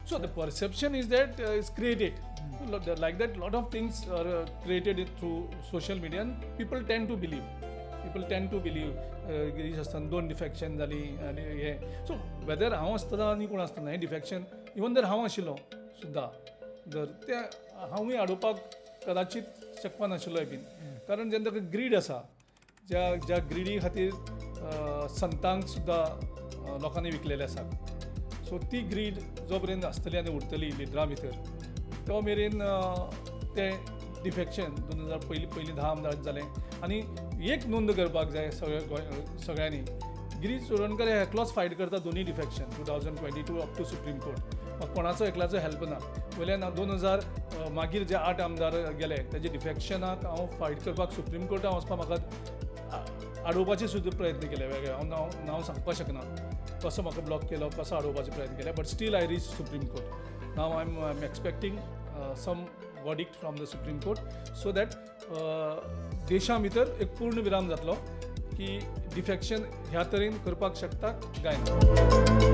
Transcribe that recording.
So the perception is that is created like that. Lot of things are created through social media and people tend to believe, people tend to believe Girish आसतना दोन डिफॅक्शन जाली आनी हे. So whether हांव आसतना आनी कोण आसतना हें डिफॅक्शन, इवन जर हांव आशिल्लो सुद्दां जर तें हांवूय आडोवपाक कदाचीत शकपा नाशिल्लोय बीन, कारण जेन्ना ताका ग्रीड आसा, ज्या ज्या ग्रिडी खातीर संतांक सुद्दां लोकांनी विकलेले आसात. सो ती ग्रीड जो पर्यंत आसतली आनी उरतली लिडरा भितर, तो मेरेन तें डिफेक्शन 2000 पयलीं पयलीं 10 आमदार जालें. आनी एक नोंद करपाक जाय सगळे गोंय सगळ्यांनी, गिरीश चोडणकर हे एकलोच फायट करता दोनूय defection, 2022 up to Supreme Court. कोणाचो एकल्याचो हेल्प ना. वयल्यान 2000 मागीर जे आठ आमदार गेले तेजे डिफेक्शनाक हांव फायट करपाक सुप्रीम कोर्टान वचपाक म्हाका आडोवपाचे सुद्दां प्रयत्न केले वेगळे. हांव नांव नांव सांगपाक शकना कसो म्हाका ब्लॉक केलो, कसो आडोवपाचे प्रयत्न केले, but still I reach Supreme Court. Now I am expecting some verdict from the Supreme Court so that देशा भितर एक पूर्ण विराम जातलो की डिफेक्शन ह्या तरेन करपाक शकता काय ना.